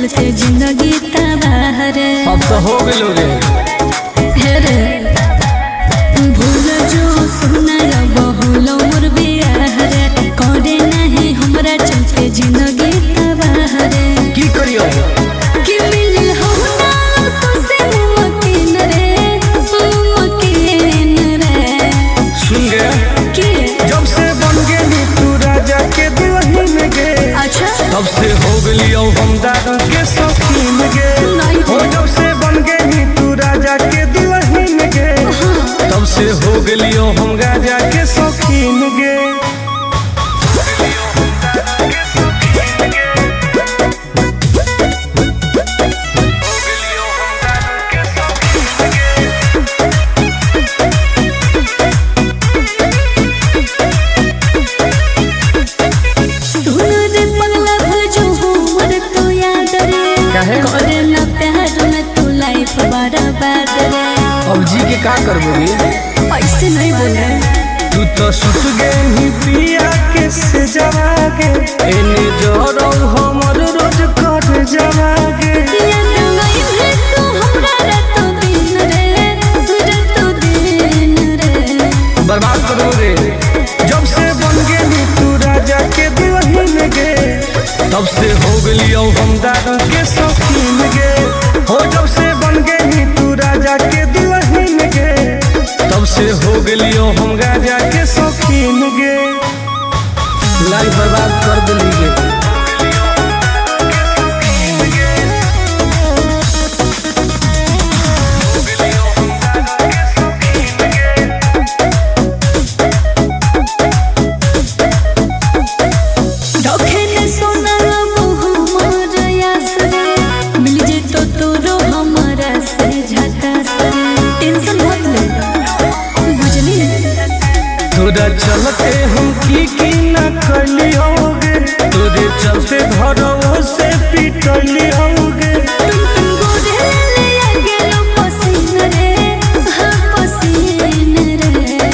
चलते जिंदगी तबाह रे। अब तो हो गेलो रे। हे रे भूल जो सुना बहुलो मोर बियाह रे, करे नहीं हमरा चलते जिंदगी तबाह रे। की करियो कि मिलल हो ना तुसे मुमकिन रे, मुमकिन रे। सुन गे की जब से बन गेली तू राजा के दुल्हन गे, अच्छा तब से हो गेलियो हम दारू के शौकीन गे। नहीं। हो जब से बन गेली तू राजा के दुल्हन गे, तब से हो गेलियो हम राजा के शौकीन गे। सुन रे पगला भजो हमर तो याद रे, काहे? करे ना प्यार में तू लाइफ बर्बाद रे। अब जी के का करबोगे? ऐसे नहीं बोले। तू तो सुत गेली पिया के से जवागे, एने जरौ हमर रोज कर जवागे। याद नहीं है तू हमरा रातों दिन रे, रातों दिन रे। बर्बाद करो रे। जब से बन गेली तू राजा के दुल्हन गे, तब से हो गेलियो हम दारू के शौकीन गे। हो जब से बन गेली तू राजा के दुल्हन गे, तब से हो गेलियो हम राजा के शौकीन गे। लाइफ बर्बाद कर दिली गे। रखे ने सोना हमर यास रे, मिल जेतो तोरो हमरा से झकास रे। टेंशन मत ले बुझली। तोरा चलते हम की ना कलियोगे, तोरे चलते घरों से पिटलियोगे। तुम तुम गोरे ले आ गेलो पसीन रे, हाँ पसीन रे।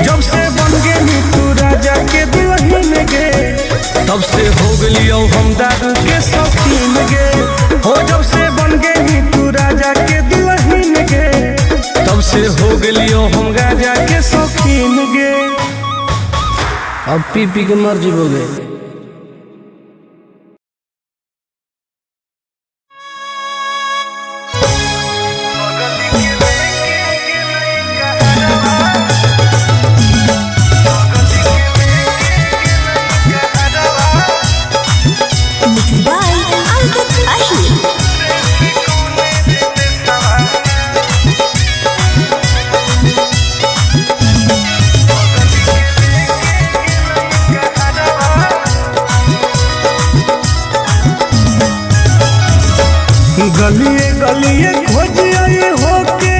जब से बन गेली तू राजा के दुल्हन गे, तब से हो गेलियो हम दारू के शौकीन गे। हो जब से बन गेली तू राजा के दुल्हन गे, तब से हो गेलियो हम राजा के शौकीन गे। अब पी पी के मर जीवोगे। बाय अंकित अहिर। गलिए गलिए खोजिए होके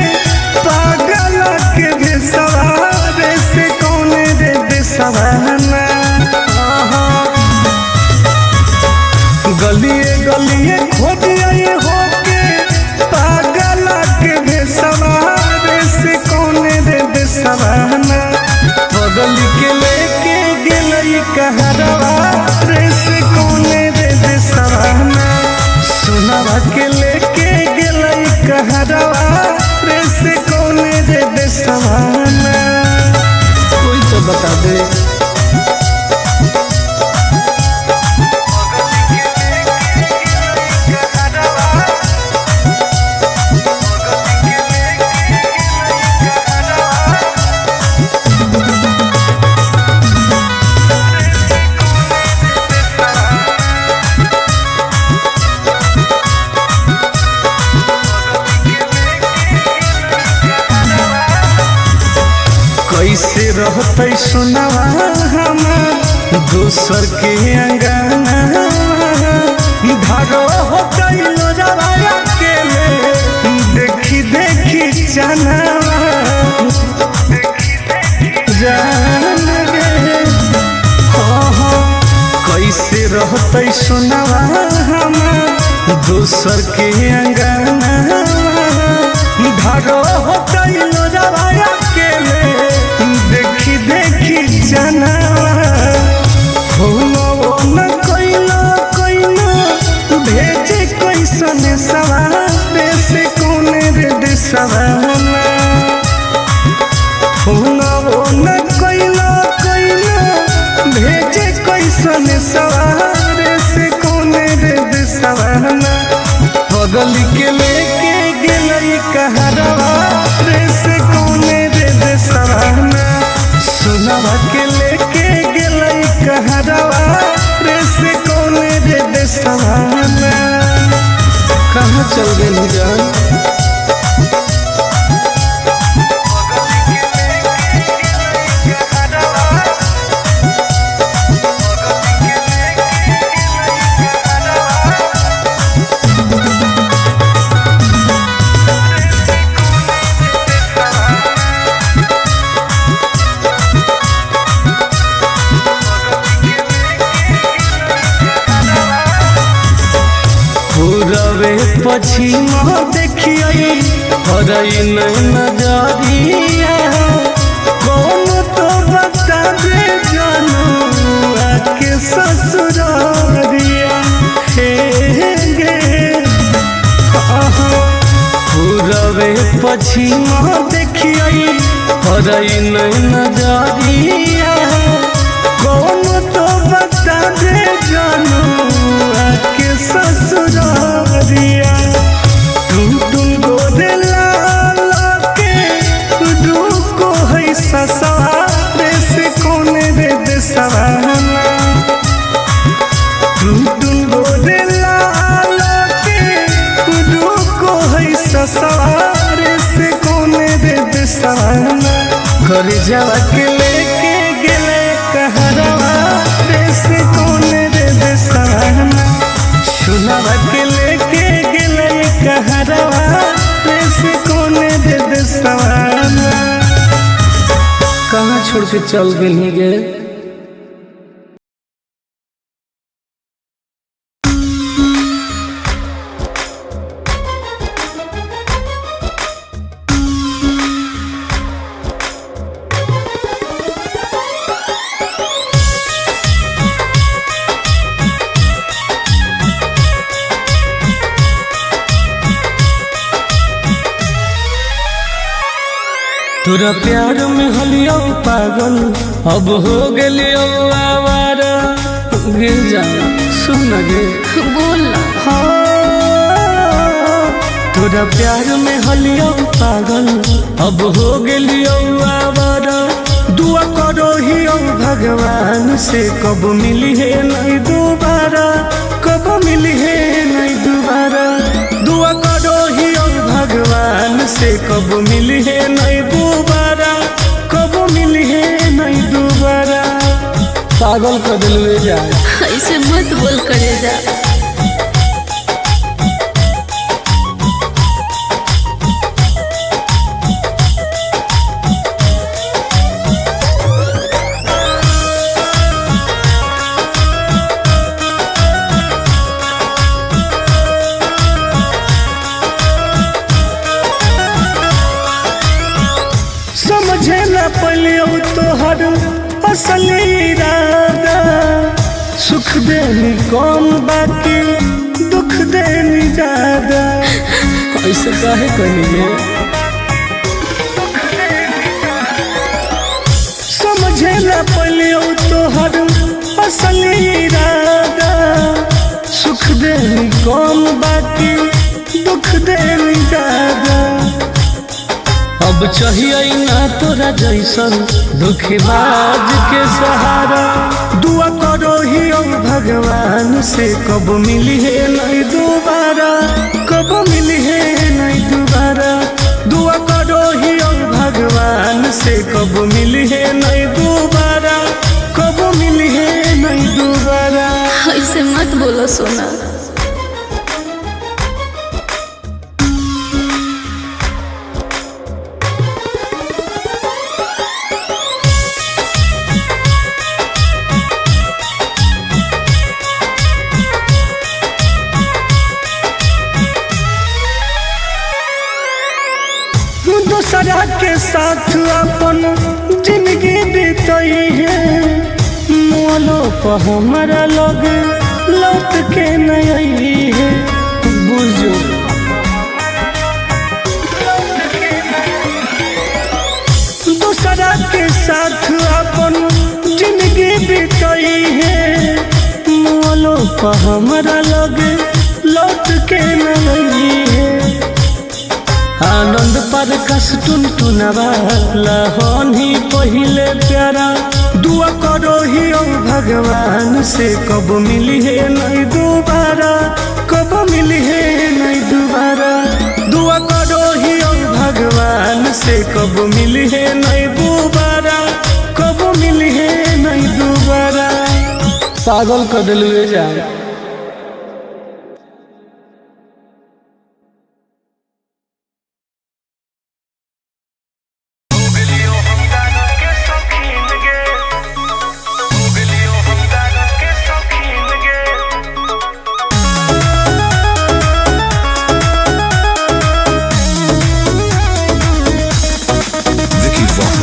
पागल के भेसवारे से कौन रे देसवाना। गलिए गलिए खोजिए होके पागल के भेसवारे से कौन रे देसवाना। बगल के लेके गेलई कहरवा रे से कौन रे देसवाना। सोनावा के लेके गेलई कहरवा रे से कौन रे देसवाना। कोई तो बता दे। कैसे रहते सोनावा हमार दोसर के अंगना, धरो होते लोजवा अकेले देखी देखी चनावा जान गे। हाँ हाँ कैसे रहते सोनावा हमार दोसर के अंगना, धरो होते लोजवा अकेले देखी देखी चनावा। फोनो न कइलो कइलो देशवाना। फोनवो न कैला कैला भेजे कैसन सवारे से कौन रे देशवाना। बगल के लेके गेलई कहरवा रे से कौन रे देशवाना। सोनवा के लेके गेलई कहरवा रे से कौन रे देशवाना। कहाँ चल गेली जान? पूरबे पछिमा देखियै हरई नजरिया। कौन तो बता दे जानू आके ससुरारिया। हे गे पूरबे पछिमा देखियै हरई नजरिया। कौन तो बता दे जानू आके ससुरारिया। टुन टुन गोरे लाल के रुको है ससुरारे से कौन रे देशवाना। टुन टुन गोरे लाल के रुको है ससुरारे से कौन रे देशवाना। घर जावा के लेके गेले कहरवा रे से कौन रे देशवाना। सुनवा के लेके गेले कहरवा रे से कौन रे देशवाना। कहाँ छोड़ के चल गेली गे? तोरा प्यार में हलियो पागल अब हो गेलियो आवारा। गे जा सुन गे बोल ना। हाँ, तोरा प्यार में हलियो पागल अब हो गेलियो आवारा। दुआ करो ही भगवान से कब मिली है नहीं दोबारा, कब मिली है नहीं दोबारा। दुआ करो ही भगवान से कब मिली है नहीं दोबारा, कब मिली है नहीं दोबारा। पागल कर दिलवे जाए। ऐसे मत बोल करे जा। समझे न पलियो तोहर असली इरादा। सुख देनी कम बाकी दुख देनी ज्यादा। ऐसे काहे कहिए? समझे न पलियो तोहर असली इरादा। सुख देनी कम बाकी दुख देनी ज्यादा। अब चाहिए ना तोरा जैसन दुखबाज के सहारा। दुआ करो ही भगवान से कब मिली है नहीं दोबारा, कब मिली है नहीं दोबारा। दुआ करो ही भगवान से कब मिली है नहीं दोबारा, कब मिली है नहीं दोबारा। ऐसे मत बोलो सोना। दूसरा के साथ अपन जिंदगी बीतई है। मोलो पर हमारा लोग लौट के नहीं आई है। बुझो पापा हमारा लगे लौट के न है। आनंद पर कस टुन टुनवा लहनी पहिले प्यारा। दुआ करो ही ओ भगवान से कब मिली है नहीं दोबारा, कब मिली है नहीं दोबारा। दुआ करो ही ओ भगवान से कब मिली है नहीं दोबारा, कब मिली है नहीं दोबारा। पागल कर दिलुए जाए। Vicky Vox.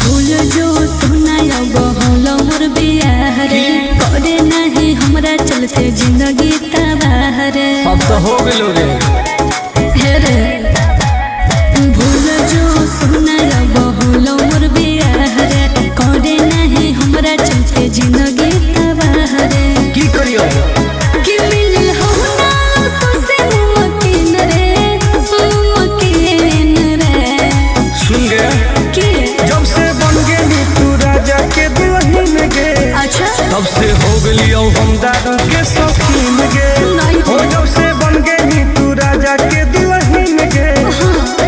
भूल जो सोना अब होलो मोर बियाह रे, करे नहीं हमरा चलते जिंदगी तबाह रे। अब तो हो गेलो रे। हे रे भूल जो सोना अब होलो मोर बियाह रे, करे नहीं हमरा चलते जिंदगी तबाह रे। की करियो कि मिलल हो ना तो से मुमकिन रे, मुमकिन रे। सुन गया कि जब से बन गेली तू राजा के दुल्हन गे, अच्छा तब से हो गेलियो हम दारू के शौकीन गे। नहीं। हो जब से बन गेली तू राजा के दुल्हन गे,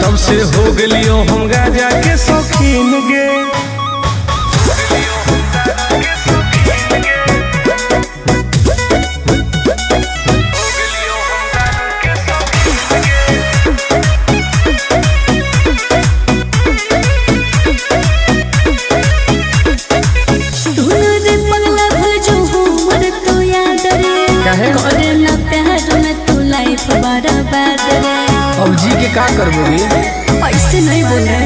तब से हो गेलियो हम राजा के शौकीन गे। सुन रे पगला भूल जो हमर तो याद रे, काहे? करे ना प्यार में तू लाइफ बर्बाद रे। अब जी के का करबोगे? ऐसे नहीं बोले।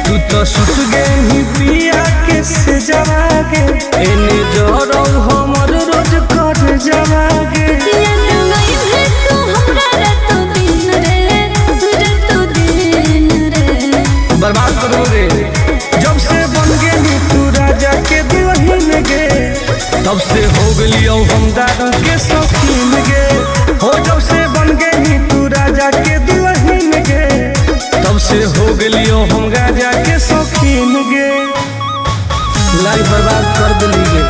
तू तो सुत गेली पिया के से जवागे, एने जरौ हमर रोज कर जवागे। याद आई है तू हमरा रातो दिन रे, रातो दिन रे। बर्बाद करोगे। जब से बन गेली तू राजा के दुल्हन गे, तब से हो गेलियो हम दारू के शौकीन गे। हो जब से बन गेली तू राजा के दुल्हन गे, तब से हो गेलियो हम राजा के शौकीन गे। लाइफ बर्बाद कर दिली गे।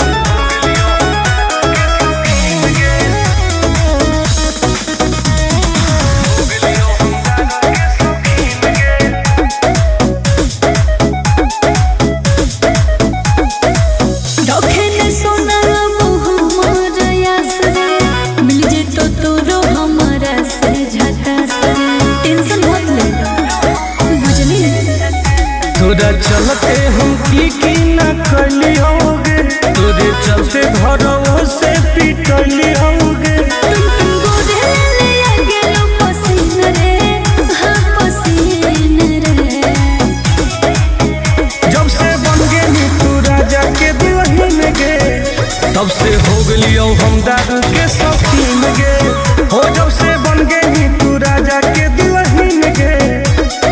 रखे न सोना अब हमर आस रे, मिल जेतो तोरो हमरा से झकास रे। टेंशन मत ले बुझली। तोरा चलते हम की की ना कलियोगे, तोरे चलते घरों से पिटलियोगे। तुम तुम गोरे ले आ गेलो पसीन रे, हाँ पसीन रे। जब से बन गेली तू राजा के दुल्हन गे, तब से हो गेलियो हम दारू के शौकीन गे। हो जब से बन गेली तू राजा के दुल्हन गे,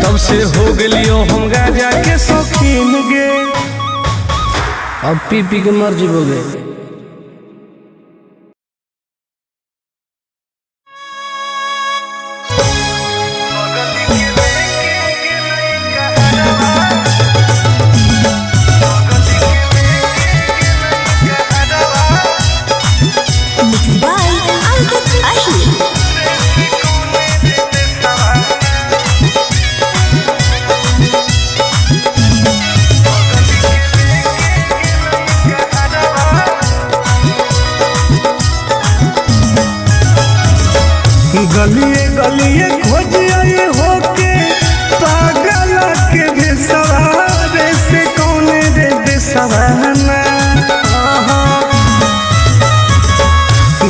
तब से हो गेलियो हम राजा के शौकीन गे। अब पी पी के मर जीवोगे। बाय अंकित अहिर। गलिए गलिए खोजिए होके पागल के भेसवारे से कौन रे देसवाना।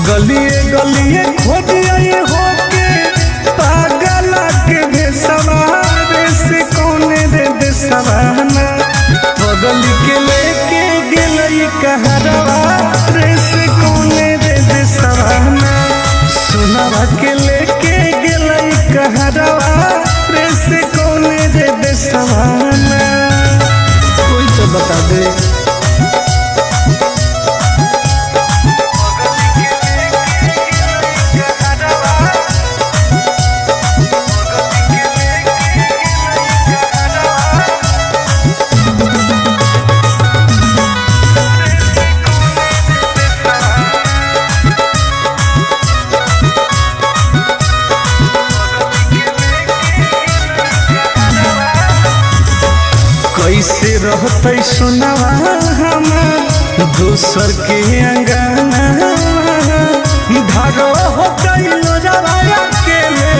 गलिए गलिए खोजिए होके पागल के भेसवारे से कौन रे देसवाना। बगल के लेके गेलई कहरवा रे से कौन रे देसवाना। सोनावा के लेके गेलई देशवाना? कोई तो बता दे। कैसे रहते सुनवा हमार दोसर के अंगना, धरो होते लोजवा अकेले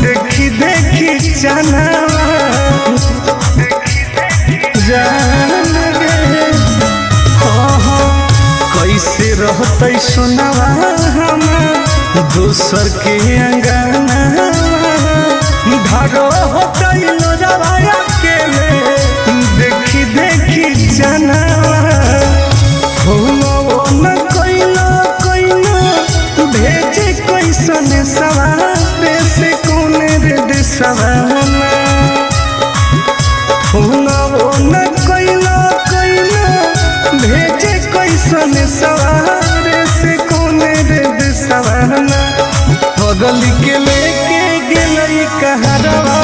देखी देखी चनावा जान रे। हाँ हाँ, कैसे रहते सुनवा हमार दोसर के अंगना, धरो होते लोजवा अकेले देखी देखी चनावा। फोनो न कइलो कइलो भेजे कैसन सवार से कौन रे देशवाना। फोनो न कइलो कइलो भेजे कैसन सवार से कौन रे देशवाना। बगल के लेके गेलई कहरवा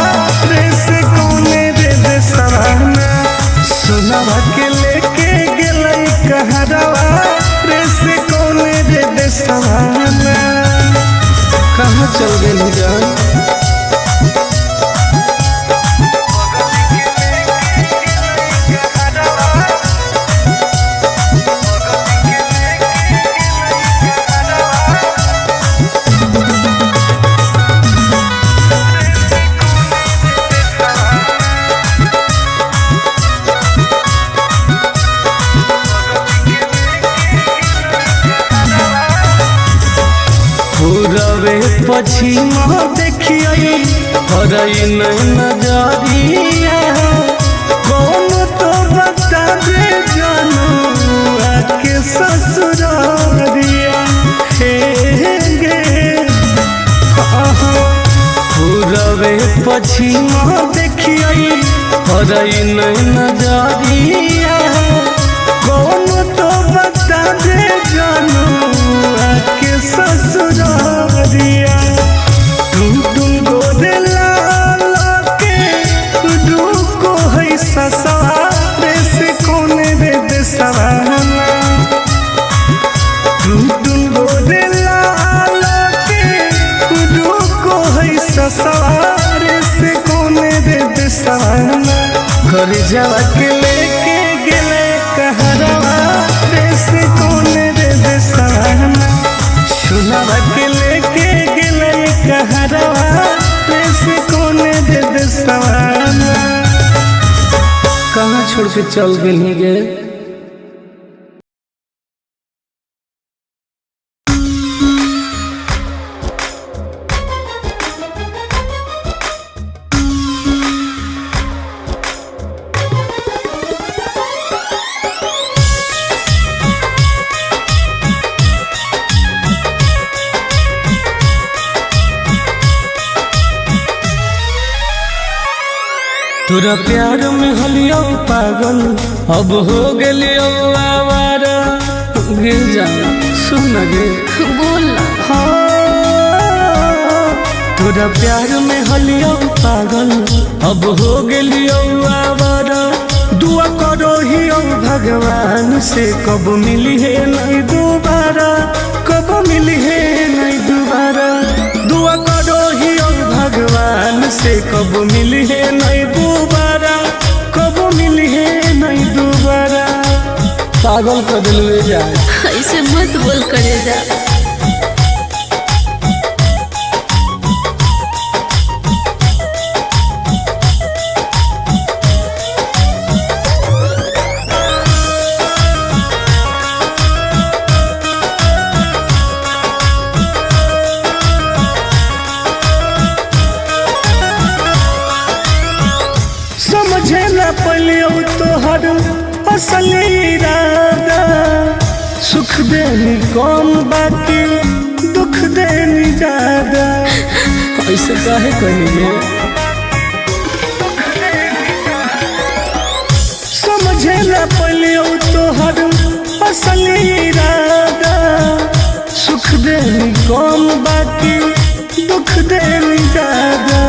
रे से कौन रे देशवाना। सोनवा के लेके गेलई कहरवा रे से कौन रे देशवाना। कहाँ चल गेली जान? पूरबे पश्चिम देखिए हरई नजरिया, कौन तो बता दे जनुआ के ससुरारिया। हे गे पूरबे पश्चिम देखिए हरई नजरिया, कौन तो बता दे जनुआ के ससुरारिया। टुन टुन गोरे लाल के रुको है ससुरारे से कौन रे देशवाना। टुन टुन गोरे लाल के रुको है ससुरारे से कौन रे देशवाना। घर जावा के लेके गेले कहरवा रे से कौन रे देशवाना। सुनवा के लेके गेले कहरवा रे से कौन रे देशवाना। कहाँ छोड़ के चल गेली गे? तोरा प्यार में हलियो पागल अब हो गेलियो आवारा। गिर जा सुन गे बोल ना। हाँ, तोरा प्यार में हलियो पागल अब हो गेलियो आवारा। दुआ करो ही भगवान से कब मिली है नहीं दोबारा, कब मिली है नहीं दोबारा। दुआ करो ही भगवान से कब मिली है नहीं दोबारा, कब मिली है नहीं दोबारा। पागल कर दिलवे जाए। ऐसे मत बोल करे जा। समझे न पलियो तोहर असली इरादा, सुख देनी कम बाकी दुख देनी ज्यादा। ऐसे काहे कहिए? कम बाकी दुख देनी ज्यादा।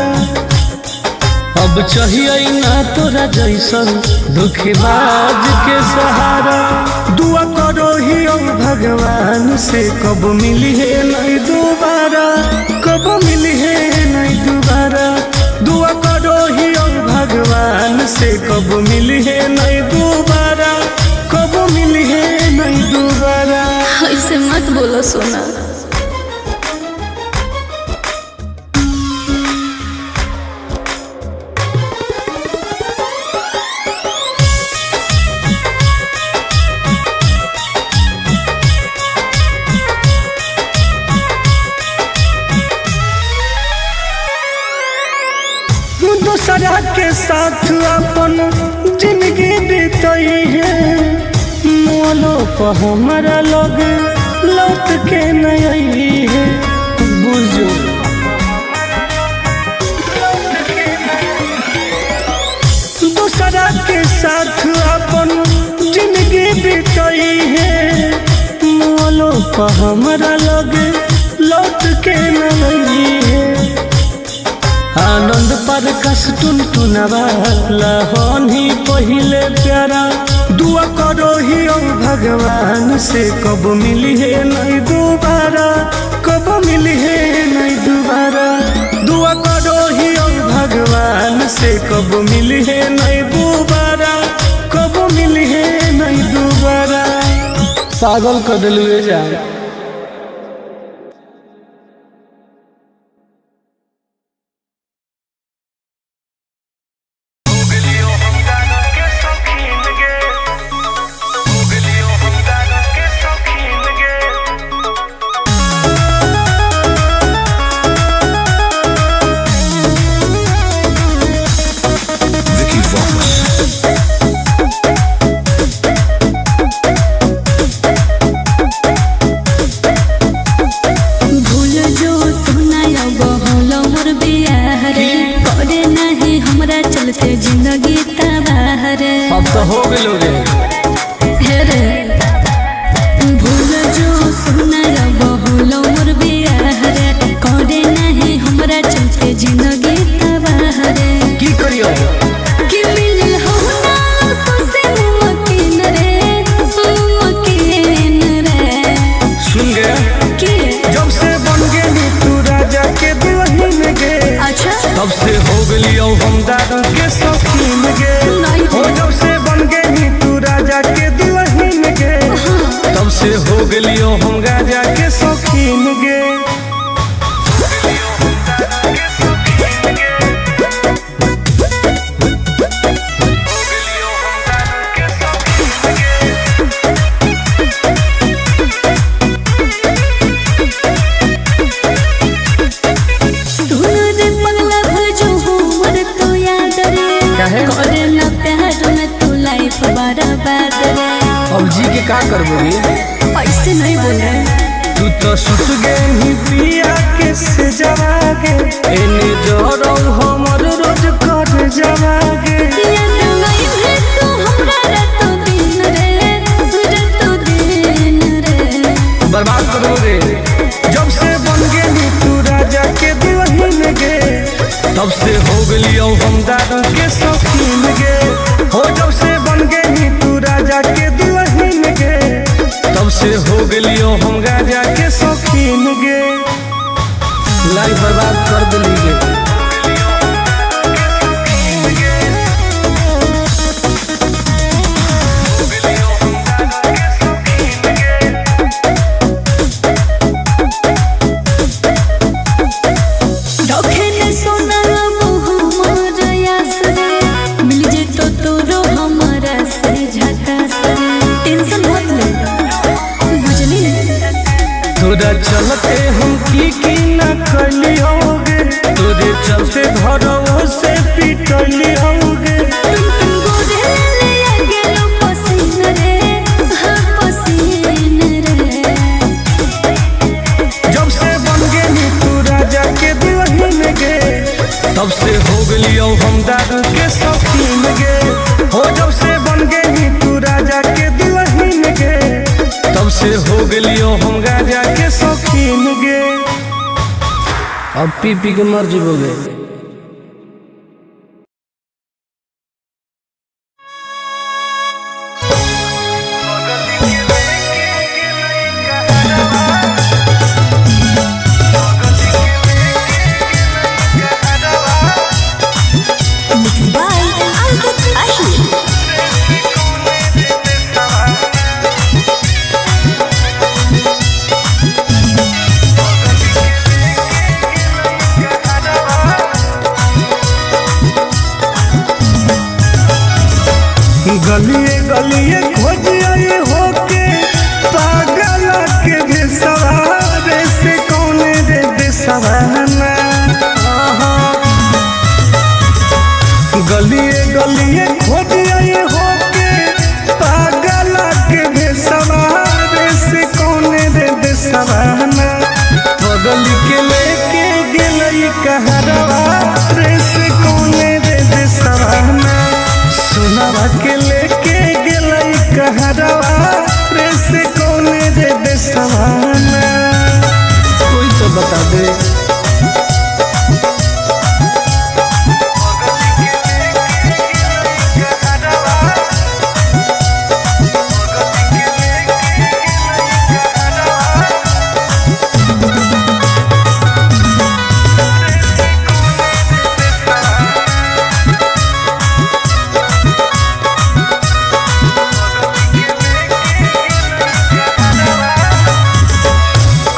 अब चाहिए ना तोरा जैसन दुखबाज के सहारा। दुआ करो ही ओ भगवान से कब मिली है नहीं दोबारा, कब मिली है नहीं दोबारा। दुआ करो ही ओ भगवान से कब मिली है नहीं दोबारा, कब मिली है नहीं दोबारा। ऐसे मत बोलो सोना। दूसरा के साथ अपन जिंदगी बीतई है, मोलो पर हमारा लग लौट के नहीं है। बुझो दूसरा के साथ अपन जिंदगी बीतई है, मोलो पर हमारा लग लौट के नहीं है। आनंद पर कस टुन टुनवा लहनी पहिले प्यारा। दुआ करो ही ओ भगवान से कब मिली है नहीं दोबारा, कब मिली है नहीं दोबारा। दुआ करो ही ओ भगवान से कब मिली है नहीं दोबारा, कब मिली है नहीं दोबारा। पागल कर दिलुए जाए। Vicky Vox. भूल जो सोना अब होलो मोर बियाह रे, करे नहीं हमरा चलते जिंदगी तबाह रे। अब तो हो गेलो रे। हे रे भूल जो सोना अब होलो मोर बियाह रे, करे नहीं हमरा चलते जिंदगी तबाह रे। की करियो कि मिलल हो ना तो से मुमकिन रे, मुमकिन रे। सुन गे कि जब से बन गेली तू राजा के दुल्हन गे, अच्छा तब से हो गेलियो हम दारू के शौकीन गे। नहीं। हो जब से बन गेली तू राजा के दुल्हन गे, तब से हो गेलियो हम राजा के शौकीन गे। सुन रे पगला भजो हमर तो याद रे, काहे? करे ना प्यार में तू लाइफ बर्बाद रे। अब जी के का करबो रे? ऐसे नहीं बोले। तू तो सुत गेनी पिया के से जवागे, एने जोरो हमर रोज कर जवागे। याद नहीं है तू हमरा रातो दिन रे, रातो दिन रे। बर्बाद करो रे। जब से बन गेली तू राजा के दुल्हन गे, तब से हो गेलियो हम दारू के शौकीन गे। हो जब से बन गेली तू राजा के दुल्हन गे, तब से हो गेलियो हम राजा के शौकीन गे। लाइफ बर्बाद कर दिली गे। रखे ने सोना अब हमर आस रे, मिल जेतो तोरो हम अब पी पी के मर जीवोगे। बाय अंकित अहिर। गलिए गलिए खोजिए होके पागल के भेसवारे से कौन रे देसवाना। गलिए गलिए खोजिए होके पागल के भेसवारे से कौन रे देसवाना। बगल के लेके गेलई कहरवा रे से कौन रे देसवाना। सुनवा के लेके गेलई कहरवा रे से कौन रे देसवाना। कोई तो बता दे।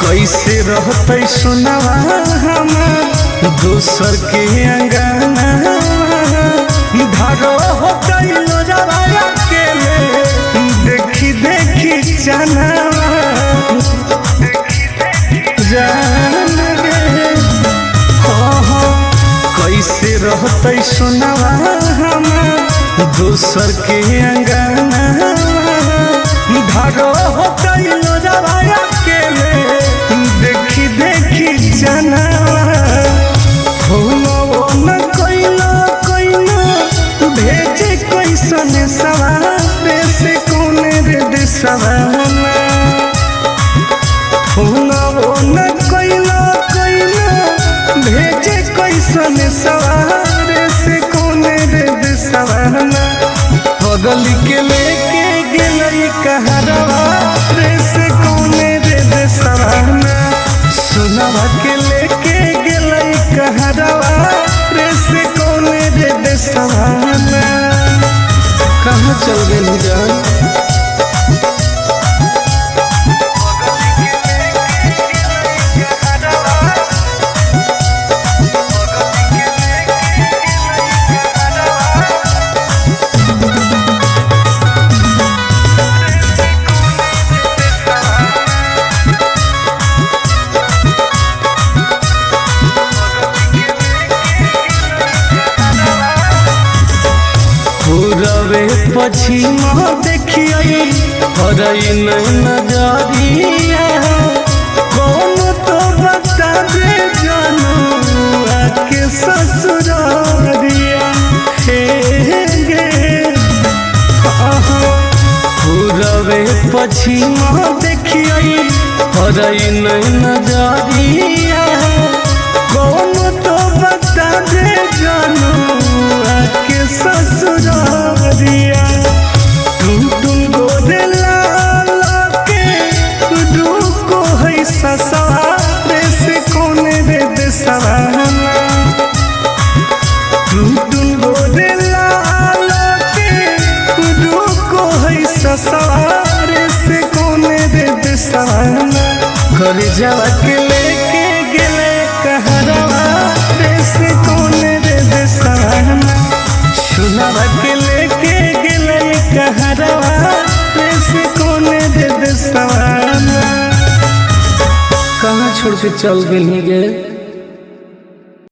कैसे रहते सुनवा हम दोसर के अंगना, धारो होते लोजवा अकेले देखी देखी चनावा जान रे। हो हो कैसे रहते सुनवा हम दोसर के अंगना, धारो होते लोजवा अकेले देखी देखी चनावा। फूलो न कोइलो कोइलो भेजे कैसन सवारे से कौन रे देसवाना। फूलो न कोइलो कोइलो भेजे कैसन सवारे से कौन रे देसवाना। बगल के लेके गेलई कहरवा रे से कौन रे देसवाना। सुनवा के लेके गेलई कहरवा रे से कौन रे देसवाना। कहाँ चल गेली जान। पूरबे पछिम देखिए हरई नजरिया, कौन तो बता दे जानू आके ससुरारिया। हे गे पूरबे पछिम देखिए हरई नजरिया, कौन तो बता दे जानू आके ससुरारिया। तुम तुम गोरे लाल के रुको है ससुरारे से कौन रे देसवाना। तुम तुम गोरे लाल के रुको है ससुरारे से कौन रे देसवाना। घर जावा के लेके गेले कहरवा रे से कौन रे देसवाना। सुनवा के लेके गेले कहरवा रे से कौन रे देसवाना। कहाँ छोड़ के चल गेली गे।